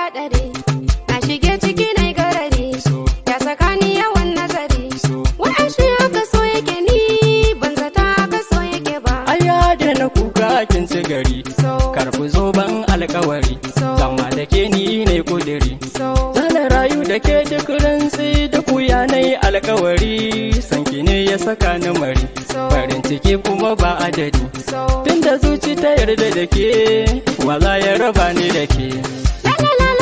Haɗari na shige ciki na garari, ya saka ni yawan nazari. Wai ashe haka so yake? Ni ban zata haka so yake ba. Aya da na kuka, kin ci gari. So. Karɓi zoben alkawari. So. Zama da ke ni ne kudiri. So. Zana rayu da ke duk rantsi da kuya na yi alkawari. Sanki ne ya saka ni mari. So. Farin ciki kuma ba adadi. So. Tunda zuci ta yarda da ke, wala ya raba ni da ke.